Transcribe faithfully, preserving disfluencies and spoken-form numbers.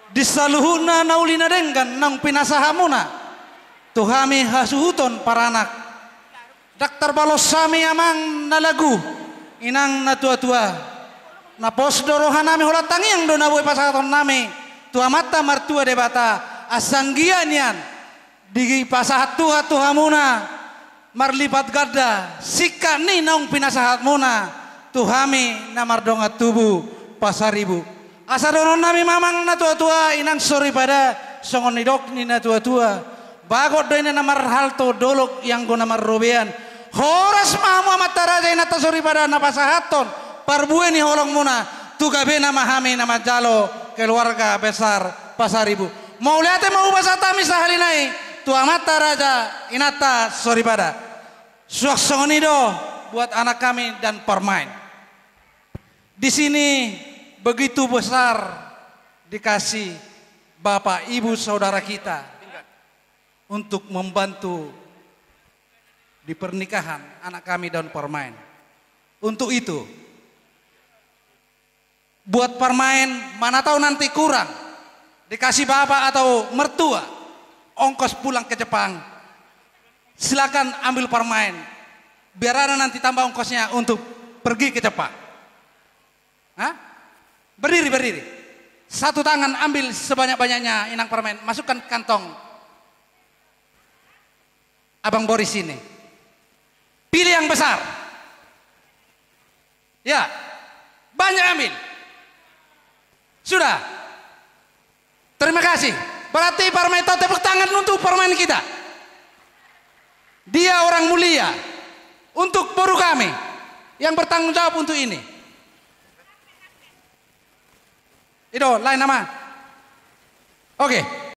Di saluhutna na uli na denggan naung pinasahatmuna tu hami hasuhuton paranak. Ndang tarbalos hami amang na lagu, inang na tuatua. Na pos do rohanami holan tangiang do na boi pasahatonnami tu Amanta Martua Debata, asa anggiat nian dipasahat Tuhan tu hamuna marlipat ganda singkat ni naung pinasahatmuna tu hami na mardongan tubu Pasaribu. Asa dohononnami ma amang na tuatua, inang soripada, songon nidok ni na tuatua: Bagot do inna na marhalto, dolok ianggo na marrobean. Horas ma hamu amanta raja, inanta soripada, na pasahathon parbue ni holongmuna tu gabena ma hami na manjalo keluarga besar Pasaribu. Mauliate ma hupasahat hami sahali nai tu amanta raja, inanta soripada. Suang songon i do buat anak kami dan parumaen. Di sini begitu besar dikasih Bapak, Ibu, Saudara kita untuk membantu di pernikahan anak kami dan parumaen. Untuk itu, buat parumaen, mana tahu nanti kurang dikasih bapak atau mertua ongkos pulang ke Jepang, silakan ambil parumaen. Biar ada nanti tambah ongkosnya untuk pergi ke Jepang. Hah? Berdiri, berdiri. Satu tangan ambil sebanyak-banyaknya, inang parumaen, masukkan kantong Abang Boris ini. Pilih yang besar. Ya, banyak ambil. Sudah. Terima kasih. Berarti parumaen, tepuk tangan untuk parumaen kita. Dia orang mulia untuk boru kami yang bertanggung jawab untuk ini. I do, lain nama. Oke.